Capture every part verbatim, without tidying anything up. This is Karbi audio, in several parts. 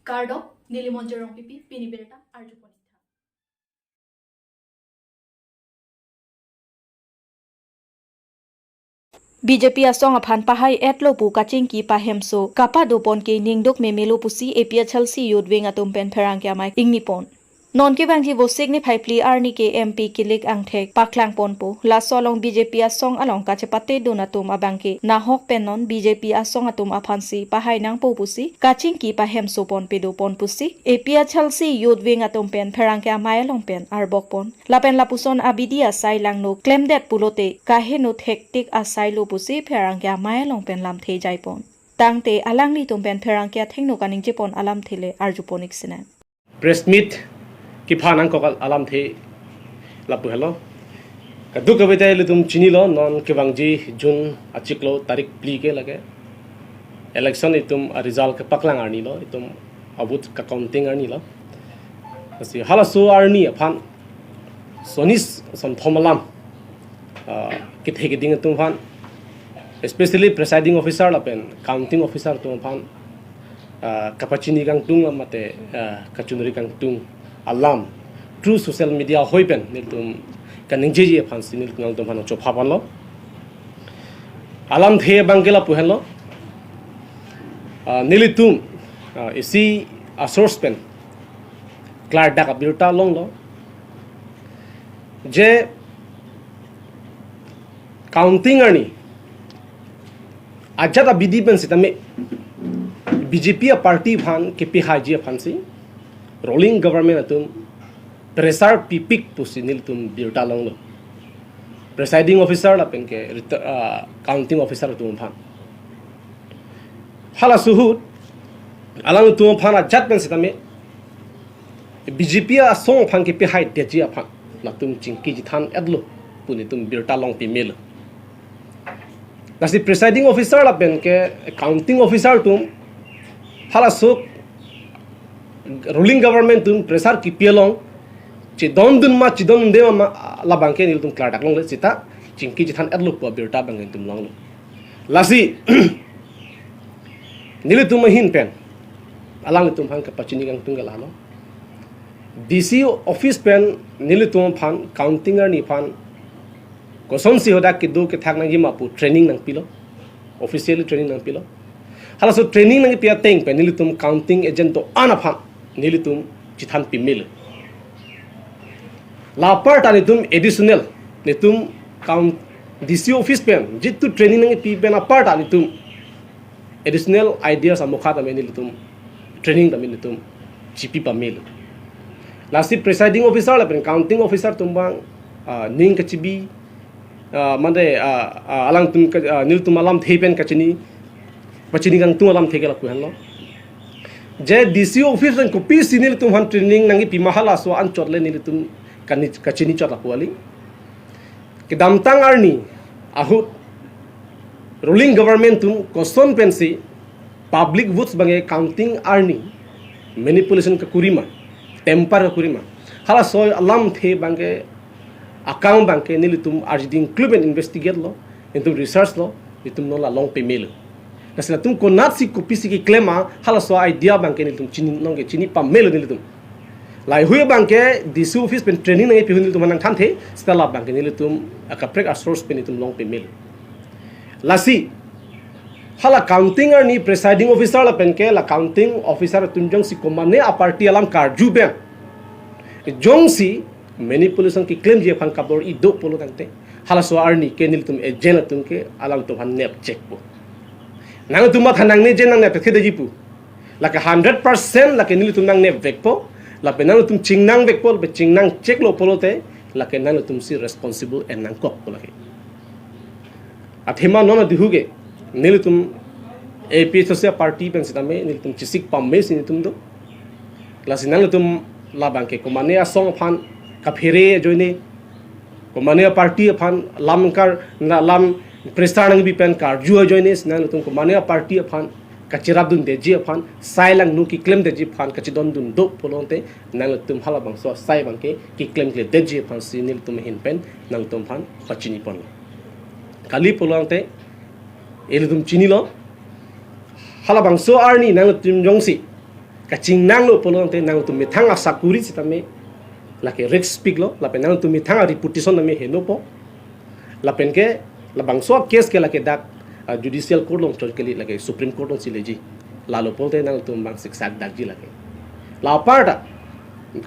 Kardom, neli Monjir Rongpipi, pini birta arjupon ik tha. B J P asong aphan pahai-etlo pu kachingki pahemso kapadopon ke ningduk memelo pusi A P H L C Youth Wing atum pen pherangke amei ingnipon. Non kevangji Vosik niphai phli arni ke M P Kilik Angthek paklangponpo. Laso along B J P asong along kachepatedun atum abang ke nahok pen non B J P asong atum aphansi pahai nangpo pusi kachingki pahemsopon pedopon pusi A P H L C Youth Wing atum pen pherangke amei along pen arbokpon. Lapen lapuson abidi asai langno klemdet pulote kaheno thektik asailo pusi pherangke amei along pen lamthe jaipon. Tangte alanglitum pen pherangke athengno kaningjepon alamthe le arjupon ik sinang. Press meet kepha nangkok al-, alamthe lapu helo. Kadokave ta ilitum chinilo, non kevangji June achiklo tarik phli ke lake election itum a-result kepaklang arnilo, itum a-vote ka-counting arnilo. Lasi halaso arni aphan sonis sonthom alam, ah, kethe keding atum aphan, especially presiding officer lapen counting officer atum aphan, ah, kapachini kangtung lam mate, ah, kachunri kangtung alam through social media ahoi pen nelitum kaningjeji aphansi nelitum nangtum aphan chophapanlo. Alamthe abang ke lapu henlo. Ah, nelitum, ah, isi a-source pen klardak abirta longlo je counting arni ajat abidi pen sitame B J P a-party aphan kepihaiji aphansi ruling government atum pressure pipik pusi nelitum birta longlo. Presiding officer lapen ke reta-, ah, counting officer atum aphan. Halaso ahut alangtum aphan ajat pen sitame B J P asong aphan kepihaidetji aphan latum chingki chethan-etlo pu nelitum birta long pamelo. Lasi presiding officer lapen ke counting officer atum halaso ruling government atum pressure kepi along chedondun ma chedondunde ma, ma labang ke nelitum klardak longle seta chingki chethan-etlo pu abirta abang nelitum longlo. Lasi nelitum ahin pen alanglitum aphan kapachini kangtung ke lalo. D C office pen nelitum aphan counting arni aphan kosonsi hadak kedo kethak nangji ma pu training nangpilo. Officially training nangpilo. Halaso training nangpi ateng pen nelitum counting agent do-an aphan nelitum chethan pamelo. La apar ta nelitum additional nelitum count D C office pen jitu training nangpi pen apar ta nelitum additional ideas amokha tame nelitum training tame nelitum chipi pamelo. Lasi presiding officer lapen counting officer atum abang, ah, ning kachibi, ah, mane, ah, ah, alangtum ka, ah, nelitum alamthe pen kachini, pachini kangtung alamthe ke lapu henlo. Je D C office pen kopisi nelitum aphan training nangpi ma halaso anchot le nelitum kani, kachini chot lapu kali. Kedamtang arni ahut ruling government atum koson pensi public votes abang ke counting arni manipulation kakuri ma, tamper kakuri ma, halaso alamthe abang ke akam abang ke nelitum arjiding kluben investigate lo, nelitum research lo, nelitum non la long pamelo. Lasi latum konatsi kopisi keklem ma halaso idea abang ke nelitum chini nong ke chini pamelo nelitum. Lahei abang ke D C office pen training nangpi ahut nelitum nangthanthe, seta labang ke nelitum akaprek a-source pen nelitum long pamelo. Lasi hala counting arni presiding officer lapen ke la counting officer atum jongsi komane a-party alam karju pen jongsi manipulation keklemji aphan kabor-i do pulo tangte, halaso arni ke nelitum agent atum ke alangtum aphan nep chekpo. Nangtum matha nangne je nangnep thektheji pu. Lake hundred percent lake nelitum nangnep vekpo. Lapen nangtum chingnang vekpo, lapen chingnang cheklo pulote, lake nangtumsi responsible en nangkokpo lake. Athema non adihu ke nelitum A P H L C a-party pen sitame nelitum chesik pamesi nelitum do. Lasi nangtum labang ke komane asong aphan kaphere ajoine, komane a-party aphan lam kar, na lam prestar nangpi pen karju ajoine, nangtum komane a-party aphan kachirapdundetji aphan, sai langno keklemdetji aphan kachidondun do pulote, nangtum halabangso sai abang ke keklemkledetji aphansi nelitum ahin pen nangtum aphan pachiniponlo. Kali pulote, ilitum chinilo. Halabangso arni nangtum jongsi kachingnanglo pulote nangtum methang asakuri sitame lake risk piklo, lapen nangtum methang a-reputation tame henopo. Lapen ke labangso a-case ke lake dak, ah, judicial court along chot kali, lake Supreme Court alongsi leji. Lalo pulote nangtum bang siksak dakji lake. La apar ta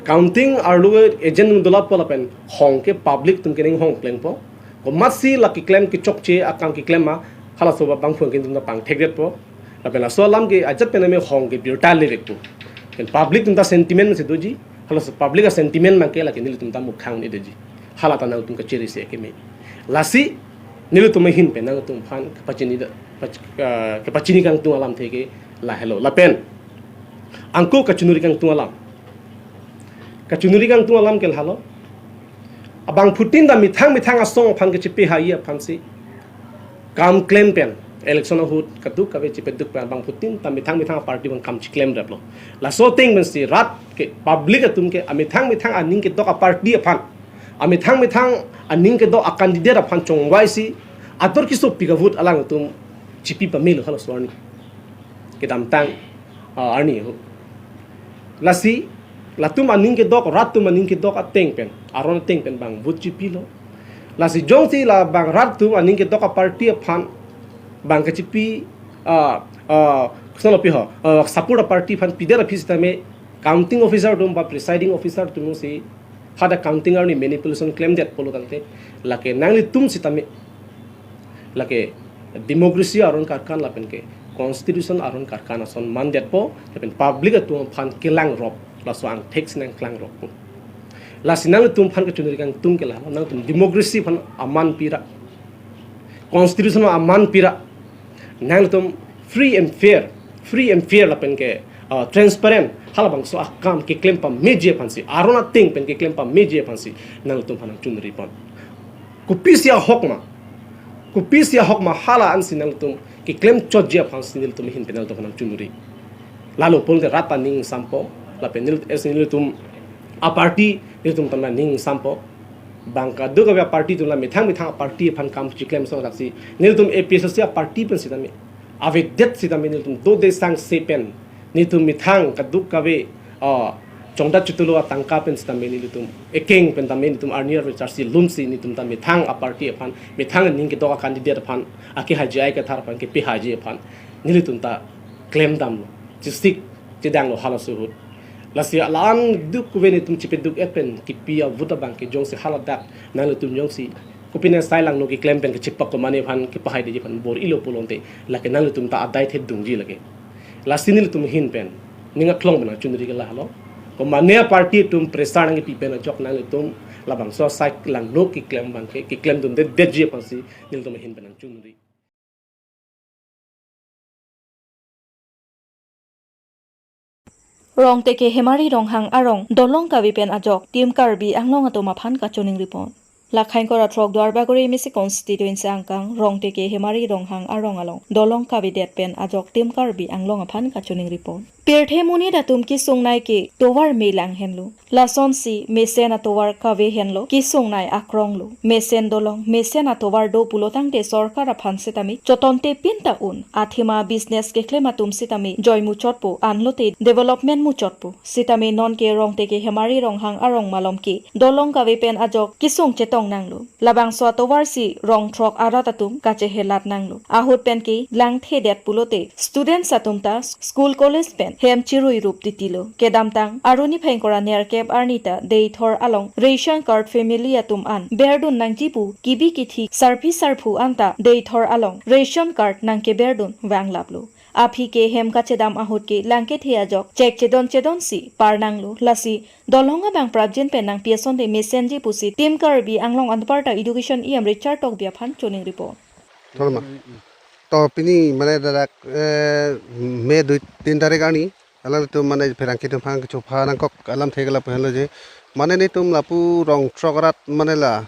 counting arlo agent atum dolapo lapen hong ke public atum kening hong plengpo. Komatsi la keklem kechokche akam keklem ma halaso abangphu atum ta pangthekdetpo. Lapen laso alam ke ajat pen tame hong ke birta levekpo. Pen public atum ta sentiment si doji. Halaso public a-sentiment abang ke lake nelitum ta mukhang ni doji. Hala ta nangtum kachere si ekeme. Lasi nelitum ahin pen nangtum aphan kepachini da, pach-, ah, kepachini kangtung alamthe ke lahelo. Lapen angko kachinuri kangtung alam. Kachinuri kangtung alam ke lahelo. Abangphutin ta methang methang asong aphan kechipehai aphansi kam klem pen, election ahut kadokave chipeduk pen abangphutin ta methang methang a-party abang kam chiklem replo. Laso ateng pensi rat ke public atum ke amethang methang aning kedok a-party aphan, amethang methang aning kedok a-candidate aphan chongvaisi ator kesopik a-vote alangtum chipi pamelo halaso arni. Kedamtang, ah, arni ho. Lasi latum aning kedok, rat atum aning kedok ateng pen, aron ateng pen bang vote chipilo. Lasi jongsi labang rat atum aning kedok a-party aphan bang kechipi, ah, ah, kusana lo pi ho, ah, support a-party aphan pidet aphi sitame counting officer atum ba presiding officer atumsi hadak counting arni manipulation klemdet pulo tangte, lake nanglitum sitame lake democracy aron karkan lapen ke constitution aron karkan ason mandetpo, lapen public atum aphan kelangrop, laso angthek si nangklangrop. Lasi nangtum aphan kachinuri kangtung ke la, nangtum democracy aphan aman pira, constitution aman pira, nangtum free and fair, free and fair lapen ke, uh, transparent halabangso akam keklem pameji aphansi, aron ateng pen keklem pameji aphansi nangtum aphan nangchinuripon. Kopisi ahok ma, kopisi ahok ma hala ansi nangtum keklem chotji aphansi nelitum ahin pen nangtum aphan nangchinuri. Lalo pulote rat ta ning sampo, lapen nel-, es nelitum a-party nelitum ta ning sampo. Bang kadokave a-party atum la methang methang a-party aphan kam chiklem so daksi nelitum A P H L C a-party pen sitame avedet sitame nelitum dode sangse pen nelitum methang kadokave, ah, chongdat chotolo atangka pen sitame nelitum ekeng pen tame nelitum arni arve charsi lumsi nelitum ta methang a-party aphan, methang aning kedok a-candidate aphan akehai J I Kathar aphan kepehaiji aphan nelitum ta klemdamlo, chisik chedanglo halaso ahut. Lasi alam duk kuve nelitum chipeduk-et pen kipi a-vote abang ke jongsi haladak nanglitum jongsi kopine sai langno keklem pen kechipak komane aphan kepahaidetji aphan bor-ilo pulote lake nanglitum ta adai thedungji lake. Lasi nelitum ahin pen ning aklong pen nangchinuri ke lahelo. Komane a-party atum pressure nangkepi pen ajok nanglitum labangso sai langno keklem abang ke keklemdundedetji aphansi nelitum ahin pen nangchinuri. Rongteke Hemari Ronghang arong dolong kave pen ajok Team Karbi Anglong atum aphan kachoningripon. Lakhain kora throk Duarbagori M A C constituency angkang Rongteke Hemari Ronghang arong along dolong kavedet pen ajok Team Karbi Anglong aphan kachoningripon. Pirthe monit atum kesungnei ke tovar me lang henlo. Lasonsi mesen atovar kave henlo, kesungnei akronglo. Mesen dolong, mesen atovar do pulotangte sorkar aphan sitame chotonte pinta un. Athema business keklem atum sitame joy muchotpo, anlote development muchotpo. Sitame nonke Rongteke Hemari Ronghang arong malom ke dolong kave pen ajok kesung chetong nanglo. Labangso atovarsi rong throk arat atum kachehelat nanglo. Ahut pen ke langthedet pulote students atum ta school college pen hem chirui rup titilo. Kedamtang Aruni phengkora nerkep arni ta Deithor along ration card family atum an berdun nangji pu kibi kithi sarpi sarpo anta Deithor along ration card nangkeberdun vanglaplo. Aphi ke hem kachedam ahut ke langkethe ajok chek chedon chedonsi par nanglo. Lasi dolong abang prapjin pen nangpi asonte mesenji pusi Team Karbi Anglong Anparta Education E M Richard Tokbi aphan choningripon. Tholma. To pini mane ladak, eh, May dui tin tarik arni alanglitum mane pherangke atum aphan kechopha nangkok alamthe ke lapu henlo je. Mane nelitum lapu rong throk arat mane la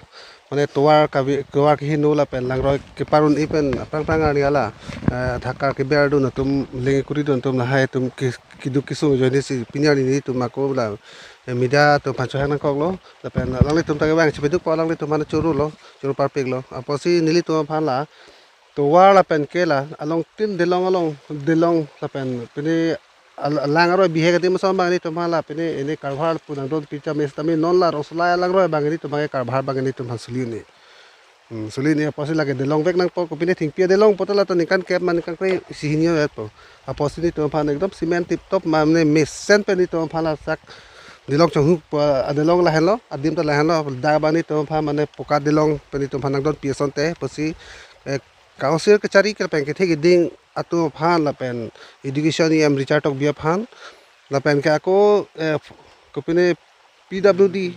mane tovar kavi, tovar keheno lapen langroi keparun-i pen aphrang phrang arni ala, eh, dhaka keberdun atum lengkuri dun atum lahai atum ke-, keduk kesung ajoinesi pini arni nelitum ako la, eh, media atum aphan chohang nangkoklo lapen alanglitum ta kevang chepedukpo, alanglitum aphan chorolo, choro parpiklo. Apotsi nelitum aphan la tovar lapen ke la along tin delong along delong lapen pini al-, alang aroi bihek adim ason abang nelitum aphan la pini, ini karbhar pu nangdon pi chame setame non la Rongsolai alang aroi abang nelitum abang karbhar abang nelitum aphan suli un-e. Hmm, suli un-e apotsi lake delong vek nangpo, kopine thengpi adelong po ta la ta ningkan kep ma ningkan kre isi hini vet po. Apotsi nelitum aphan ekdom cement tip top ma mane mesen pen nelitum aphan lasak delong chonghu pa, adelong lahenlo, adim ta lahenlo, dak abang nelitum aphan mane poka delong pen nelitum aphan nangdon pi asonte, apotsi, eh, Council kachari ke lapen kethe keding atum aphan lapen Education E M Richard Tokbi aphan lapen ke ako, eh, kopine P W D,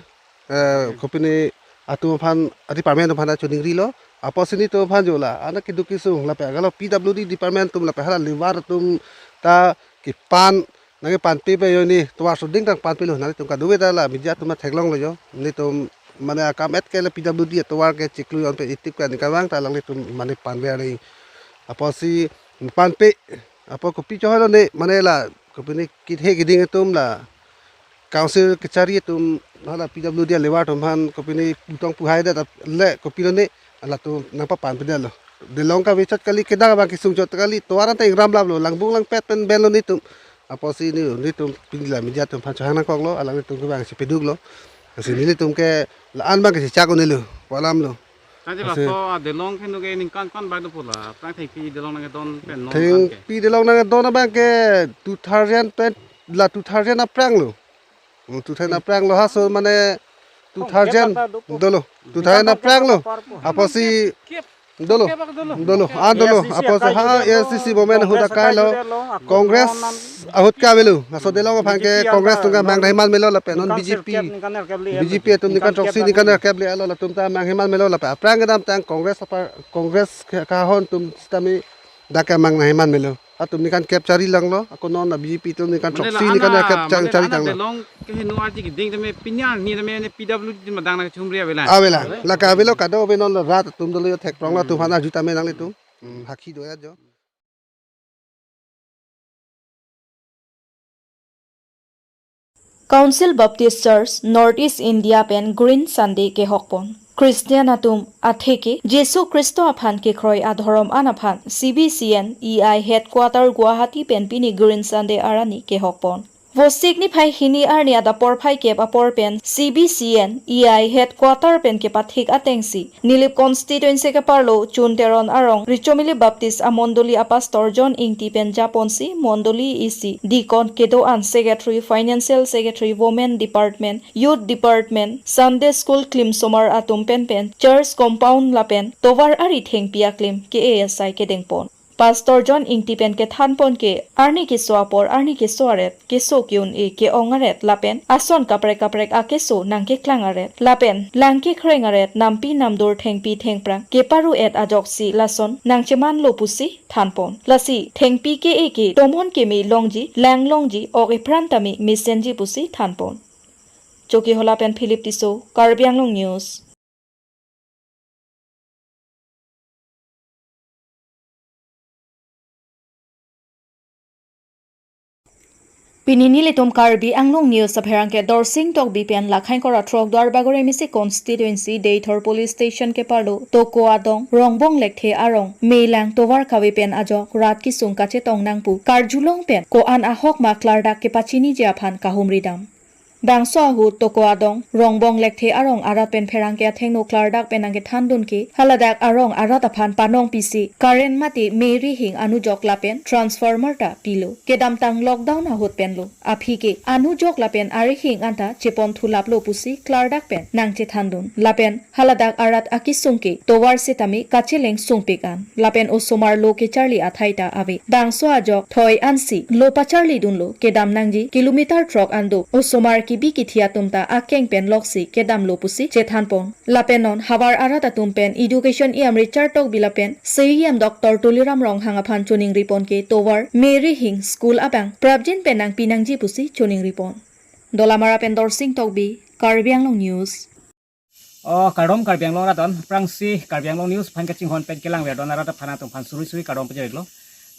eh, kopine atum aphan, a department aphan choningrilo. Apotsi nelitum aphan jo la anak keduk kesung lapen agalo P W D department atum lapen hala labour atum ta kepan nangkepanpe pe jo, ne tovar soding tang panpelo, nanglitum kadokave ta la media atum ta theklonglo jo. Nelitum mane akam-et ke la P W D atovar ke chiklo jon pe itip ke ningkan vang ta alanglitum mane panpe ari. Apotsi panpe, apot kopi chohoi lo ne, mane la kopine kethe keding atum la Council kachari atum hala P W D labour atum aphan kopine putong puhai det ap-, le kopilo ne, latum nangpapanpedetlo. Delong kave chot kali, kedang abang kesung chot kali, tovar ta ingram laplo, langbung langpet pen benlo nelitum. Apotsi ne, nelitum pini la media atum aphan chohang nangkoklo, alanglitum ke abang si peduklo. Lasi nelitum ke la-an abang ke si chak un-elo, pu alamlo. Tangte Ase- laso adelong ke nu ke ningkan ko-an abang do pu la, aphrang thengpi delong nangdon pen non abang ke. Thengpi delong nangdon abang ke two thousand twenty, la two thousand aphrang lo. Hmm, two thousand aphrang lo ha, so mane two thousand dolo. Two thousand aphrang lo. Apotsi dolo. Dolo. Ah, dolo. Apotsi ha A I C C movement ahut akai lo. Congress ahut ke avelo. Laso delong aphan ke Congress atum ke mang nangkeman melo lapen non B J P. B J P atum ningkan throksi ningkan kep le alo, latum ta mang nangkeman melo lapen aphrang kedamtang Congress apa, Congress ke kahon atum sitame dak ke mang nangkeman melo. Atum ningkan kep chari langlo, ako non la B J P atum ningkan throksi ningkan kep chari langlo. Delong ke henu arji keding tame pini arni tame ne P W D madang nangchumri avelang. Avelang. Lake avelo, kadokave non la rat atum dolo jo, theklonglo atum aphan arju tame nanglitum. Hmm, hakhi do-et jo. Council Baptist Church North East India pen Green Sunday kehokpon. Christian atum atheke Jisu Khristo aphan kekroi adhorom an aphan C B C N E I headquarter Guwahati pen pini Green Sunday arni kehokpon. Vosik niphai hini arni adap porphai kep apor pen C B C N E I headquarter pen kepathik atengsi Nilip constituency keparlo Chun Teron arong Richomili Baptist amondoli apastor John Ingti pen japonsi mondoli isi deacon kedo-an, secretary, financial secretary, women department, youth department, Sunday school klimsomar atum pen pen church compound lapen tovar ari thengpi aklim ke-e asai kedengpon. Pastor John Ingti pen kethanpon ke arni keso apor arni keso aret keso ke-un-e ke-ong aret lapen ason kaprek kaprek akeso nangkeklang aret lapen lang kekreng aret nampi namdur thengpi thengphrang keparu-et ajoksi lason nangchemanlo pusi thanpon. Lasi thengpi ke-e ke tomon keme longji, lang longji, ok epran tame mesenji pusi thanpon. Chokihola pen Philip Tisso, Karbi Anglong News. Pini nelitum Karbi Anglong News apherangke Dorsing Tokbi pen Lakhain Kora throk Duarbagori M A C constituency Deithor police station keparlo Toko Adong Rongbong Lekthe arong melang tovar kave pen ajok rat kesung kachetong nangpu karjulong pen ko-an ahok ma klardak kepachiniji aphan kahumri dam. Bangso ahut Toko Adong Rongbong Lekthe arong arat pen pherangke athengno klardak pen nangkethandun ke haladak arong arat aphan panong pisi current mate me rihing anujok lapen transformer ta pilo. Kedamtang lockdown ahut penlo. Aphi ke anujok lapen arihing anta chepon thulaplo pusi klardak pen nangchethandun. Lapen haladak arat akesung ke tovar setame kacheleng sungpik an lapen osomar lo kecharli athai ta ave. Bangso ajok thoi ansi lo pacharlidunlo, kedam nangji kilometer throk an do. Osomar kebi kethe atum ta akeng pen loksi kedamlo pusi chethanpon. Lapen non havar arat atum pen Education E M Richard Tokbi lapen C E M Doctor Tuliram Ronghang aphan choningripon ke tovar me rihing school abang prapjin pen nangpi nangji pusi choningripon. Dolamara pen Dorsing Tokbi, Karbi Anglong News. O, kardom Karbi Anglong arat atum, aphrangsi Karbi Anglong News aphan kachinghon pen kelangver don arat aphan atum aphan suri suri kardom pajirlo.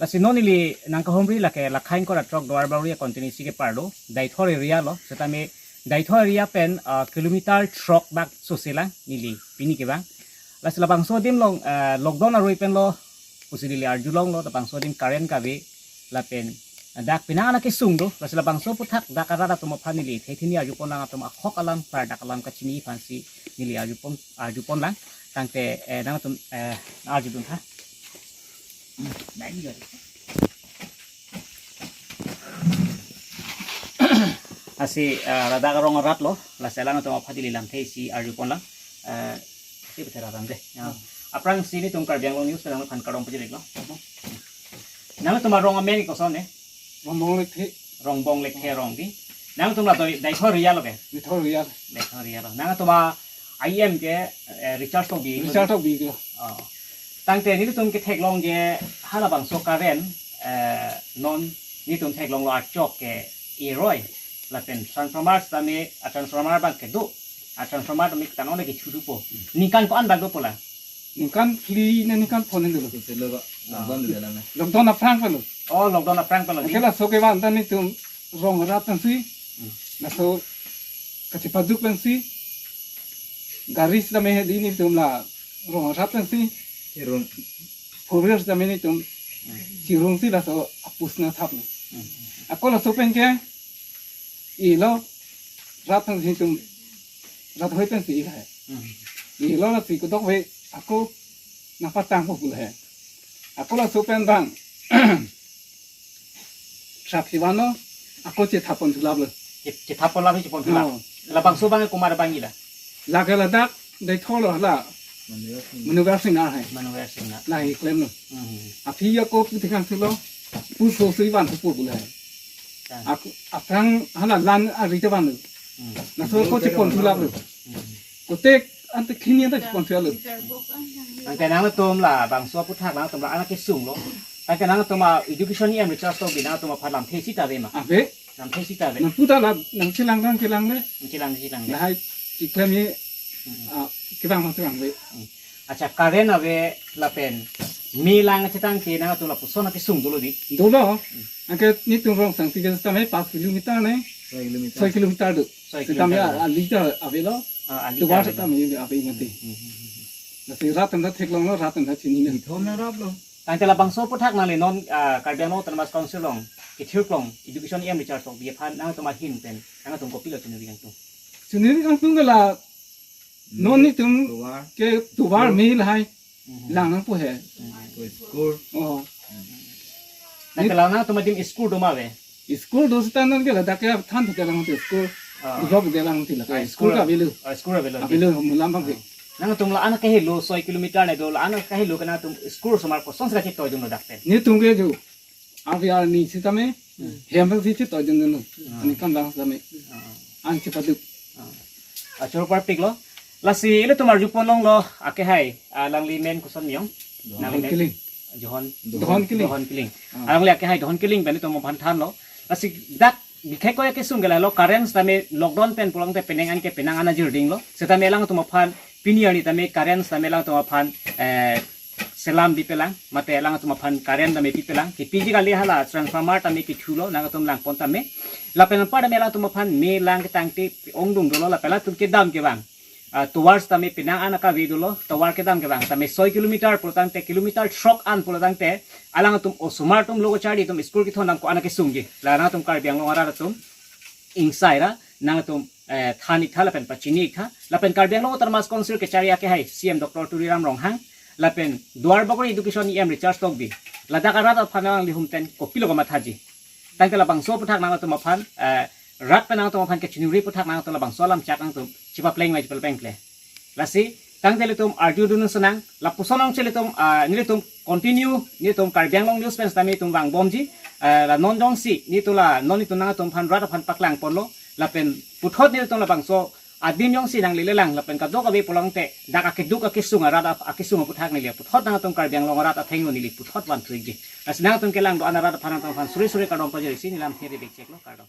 Lasi non neli nangkahumri lake Lakhain Kora throk Duarbagori constituency keparlo, Deithor area lo, setame Deithor area pen, ah, kilometer throk bak sose lang neli pini kevang. Lasi labangso adim along, ah, lockdown arui penlo, pusi neli arjulonglo, labangso adim current kave, lapen Dak penang ana kesung do, lasi labangso aphuthak dak arat atum aphan neli the thini arjupon lang atum ahok alam, klardak alam kachini aphansi neli arjupon, arjupon lang. Tangte, eh, nangtum, eh, arjudun tha. Lasi, eh, ladak arong arat lo, lasi alangtum aphan neli lamthe isi arjupon lang. Eh, si betul aram deh. Ya. Aphrangsi nelitum Karbi Anglong News penang aphan kardom pajir-iklo. Nangtum arong amen koson ne? Rongbong Lekthe. Rongbong Lekthe arong di. Nangtum la doi, Deithor area lo ke? Deithor area. Deithor area lo. Nangtum a-I M ke, eh, Richard Tokbi. Richard Tokbi ke. Oh. Tangte nelitum ketheklong ke halabangso current, eh, non nelitum theklonglo achok ke iroi. Lapen transformer sitame, a-transformer abang kedo. A-transformer tame ketang onle kechu thupo. Ningkan ko-an bak dopo la? Ningkan phli ne ningkan phongo ne dolo. Silo ba. Lockdown dolo na. Lockdown aphrang pen lo. Oh, lockdown aphrang pen lo. Anke laso kevang ta nelitum rong arat pensi. Hmm. Laso kachepaduk pensi. Gari sitame hedi nelitum la rong arat pensi. Chirung. Four wheeler sitame nelitum. Hmm. Chirungsi laso apus na thap na. Hmm. Ako laso pen ke ilo rat pensi nelitum rat hoi pensi ilo he. Hmm. Ilo lasi kudok ve ako nangpatangpo pu lo he. Ako laso pen bang trap hivan lo, ako chethap pon thulap lo. Che-, chethap pon lap, chepon thulap. Oh. Labangso abang komat abang ila? Lake ladak Deithor lo hala. Manu Versing Nar hai. Manu Versing Nar. Lahi klem lo. Hmm. Aphi ako pu thekang thulo. Pu so sui van thupo pu lo hai. Ya. Ak-, aphrang hala lan ari ta van lo. Hmm. Laso ako chepon thulap lo. Hmm. Kote ante khini ante chepon thulap lo. Tangte nangtum labangso aphuthak nangtum la ana kesung lo. Tangte nangtum a-education E M Richard Tokbi nangtum aphan lamthe sita ave ma? Ave. Lamthe sita ave. Nangpu ta la nangchelang nangchelang le. Nangchelang nangchelang le. Lahai chiklem ye, Hmm. ah, kevang ma kevang le. Hmm. Acha, current ave lapen me lang chetang ke nangtum lapuson akesung dolo di? Dolo. Hmm. Anke nelitum Rongsangpi ke sitame pas kilometer ne. Soi kilometer. Soi kilometer do. Soi Sitame kilometer. A, ali ta avelo. Ah, ali ta Tovar avelo. Sitame ave mati. Hmm, hmm, hmm, hmm. Lasi rat anta theklong lo, rat anta chini na. Ithom na rap lo. Tangte labangso aphuthak nangli non, ah, Karbi Anglong Autonomous Council along kethirklong Education E M Richard Tokbi aphan nangtum ahin pen nangtum kopilo chunuri kangtung? Chunuri kangtung ke la non nelitum Tovar. Ke tovar School. Me lahai Mhm. Lang nangpo he. Mhm. School. Oh. Mhm. Tangte la nangtum adim school do ma ave? School do sita non ke ladak ke than thek lang school. Ah. Block de lang ti la. Ah, school school. Ka avelo. Ah, school avelo. Avelo mulam bang ke. Ah. Nangtum la ana kahelo soi kilometer ne do, la ana kahelo ke nangtum school osomar kosonsi kachetoidun lo dak pen? Nelitum ke jo. Avi arni sitame. Hmm. Hem si chetoidun lo. Ah. Ani kan bang sitame. Ah. An chepaduk. Ah. Achor parpik lo. Lasi ilitum arjupon longlo akehai. Alangli men koson miyong? Dohon Nangli men? Killing. Johon. Dohon Killing. Dohon Killing. Ah. Alangli akehai Dohon Killing pen ilitum aphan thanlo. Lasi dak bikhek ko akesung ke lahelo, current sitame lockdown pen pulote penang an ke penang an ajirding lo. Sitame alangtum aphan pini arni tame current sitame alangtum aphan, eh, selam pipelang, mate alangtum aphan current tame pipelang. Kepiji kali hala transformer tame kechulo, nangtum langpon tame. Lapen anpar tame alangtum aphan me lang ketangte ongdung dolo, lapen alangtum kedam kevang. Ah, tovar sitame penang an akave dolo, tovar kedam kevang tame soi kilometer pulotangte, kilometer throk an pulotangte, alangtum osomar atum lo kacharli atum school kethondam ko-an akesung ke. La nangtum Karbi Anglong arat atum ingsai ra nangtum, eh, than-ik tha lapen pachini-ik tha. Lapen Karbi Anglong Autonomous Council kechari akehai C M Doctor Tuliram Ronghang, lapen Duarbagori Education E M Richard Tokbi, ladak arat aphan nanglihum pen kopilo kamathaji? Tangte labangso aphuthak nangtum aphan, eh, rat pen nangtum aphan kechinuri aphuthak nangtum labangso alam chak nangtum chepapleng mai chepapleng ple. Lasi tangte ilitum arjudun sonang, lapuson ong che ilitum, ah, nelitum continue, nelitum Karbi Anglong News pen sitame itum vangbomji, eh, la non jongsi nelitum la non itum nangtum aphan rat aphan paklangponlo, lapen puthot nelitum labangso adim jongsi nanglele lang lapen kadokave pulotangte dak akeduk akesung arat ap-, akesung aphuthak neli puthot nangtum Karbi Anglong arat athengno neli puthot vanthu-ikji. Lasi nangtum kelang do-an arat aphan nangtum aphan suri suri kardom pajirisi neli lamthe ri-ik cheklo, kardom.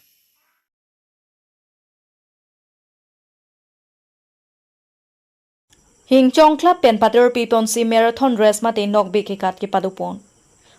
Hingchong Club pen patir piponsi marathon race mate nokbe kekat kepadopon.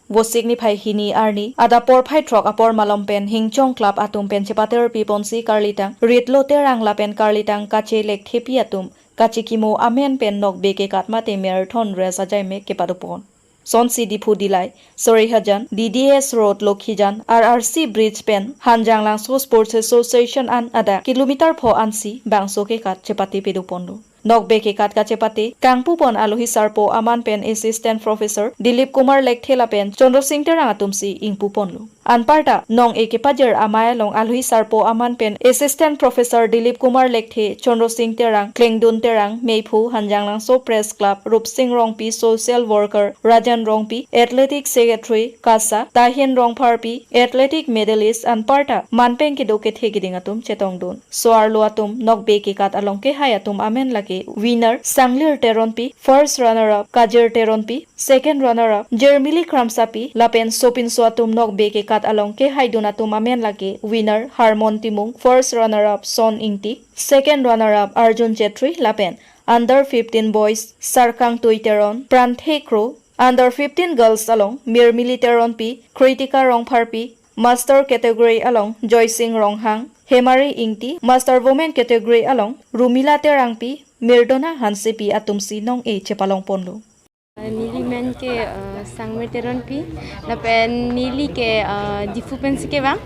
Vosik niphai hini arni adap porphai throk apor malom pen Hingchong Club atum pen chepatir piponsi karlitang Ritlo Terang lapen karlitang Kache Lekthepi atum kachekimo amen pen nokbe kekat mate marathon race ajaimek kepadopon. Sonsi Diphu Dillai, Sorihajan, D D S Road Lokhijan, R R C Bridge pen Hanjanglangso Sports Association an adak kilometer pho ansi bangso kekat chepate pedoponlo. Nokbe kekat kachepate kangpupon alohi sarpo aman pen Assistant Professor Dilip Kumar Lekthe lapen Chandra Singh Terang atumsi ingpuponlo. Anparta nong-e kepajir amei along alohi sarpo aman pen Assistant Professor Dilip Kumar Lekthe, Chandra Singh Terang, Klengdun Terang, Meiphu, Hanjanglangso Press Club, Rupsing Rongpi, Social Worker, Rajan Rongpi, Athletic Secretary, KASA, Tahin Rongpharpi, Athletic Medalist, anparta manpeng kedo kethe keding atum chetongdun. So-arlo atum nokbe kekat along kehai atum amen lake winner Sanglir Teronpi, first runner up Kajir Teronpi, second runner up Jermili Kramsapi, lapen sopinso atum nokbe kekat along kehaidun atum amen lake winner Harmon Timung, first runner up Son Ingti, second runner up Arjun Chetri, lapen under fifteen boys Sarkang Tuiteron, Pranthe Kro, under fifteen girls along Mirmili Teronpi, Kritika Rongpharpi, master category along Joysing Ronghang, Hemari Ingti, master women category along Rumila Terangpi, Mirdona Hansepi atumsi nong-e chepalongponlo. Neli men ke, uh, Sangmir Teronpi, lapen neli ke, uh, Diphu pensi kevang,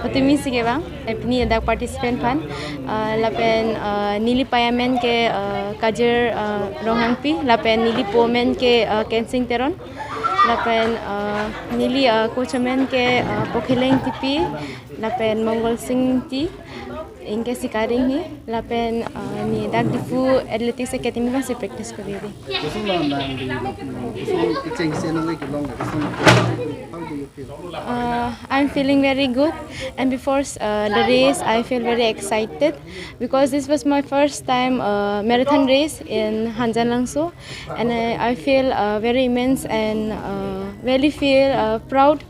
Patumi si kevang, eh, pini adak participant aphan, uh, lapen, uh, neli pei amen ke, uh, Kajir, uh, Ronghangpi, lapen neli po amen ke, uh, Kensing Teron, lapen, uh, neli, uh, coach amen ke, uh, Pokheleng Tipi, lapen Mongol Singh Ti, ingke Sikaring hi, lapen, uh, ne dak Diphu Athletics Academy vangsi practice kori ri. Koson lo nang di, koson kechengsi nang lagi long, koson, how do you feel? Uh, I'm feeling very good, and before, uh, the race, I feel very excited because this was my first time, uh, marathon race in Hanjanglangso, and I, I feel, uh, very immense and, uh, very feel, uh, proud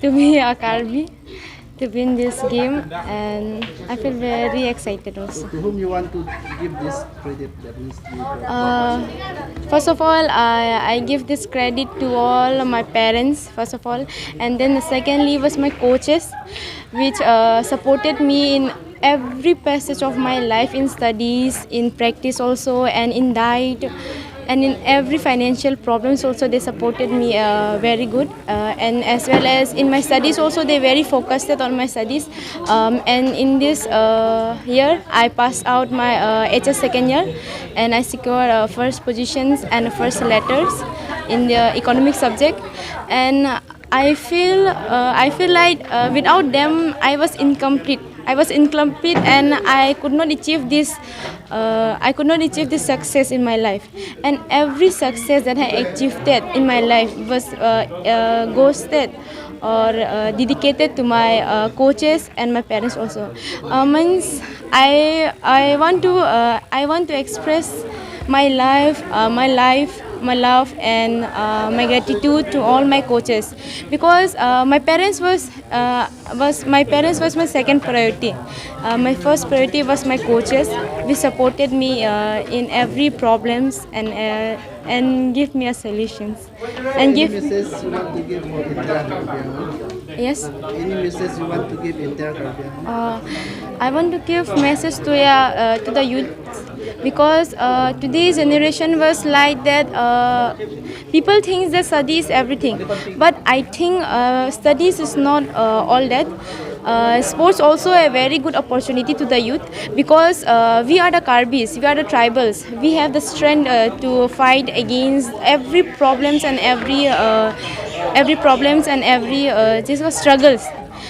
to be a Karbi, to win this game, and I feel very excited also. To whom you want to give this credit? That means you got Uh, first of all, I, I give this credit to all my parents, first of all, and then secondly was my coaches, which, uh, supported me in every passage of my life, in studies, in practice also, and in diet, and in every financial problems also. They supported me, uh, very good, uh, and as well as in my studies also, they very focused on my studies. Um, and in this, uh, year, I passed out my, uh, H S second year, and I secured, uh, first positions and first letters in the economic subject. And I feel, uh, I feel like, uh, without them, I was incomplete. I was incomplete, and I could not achieve this. Uh, I could not achieve this success in my life. And every success that I achieved in my life was, uh, uh, goes that or, uh, dedicated to my, uh, coaches and my parents also. Uh, means I I want to, uh, I want to express my life, uh, my life, my love, and, uh, my gratitude to all my coaches, because, uh, my parents was, uh, was my parents was my second priority. Uh, my first priority was my coaches. They supported me, uh, in every problems and, uh, and give me a solutions. And Any give message you want to give for entire Karbi Anglong? Yes. Any message you want to give entire Karbi Anglong? Uh, I want to give message to, uh, uh, to the youth, because, uh, today's generation was like that. Uh, people think that study is everything, but I think, uh, studies is not, uh, all that. Uh, sports also a very good opportunity to the youth, because, uh, we are the Karbis, we are the tribals. We have the strength, uh, to fight against every problems and every, uh, every problems and every, uh, this was struggles.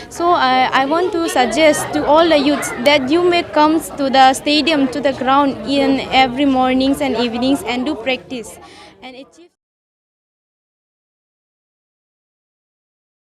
So I, I want to suggest to all the youths that you may come to the stadium, to the ground in every mornings and evenings and do practice and achieve.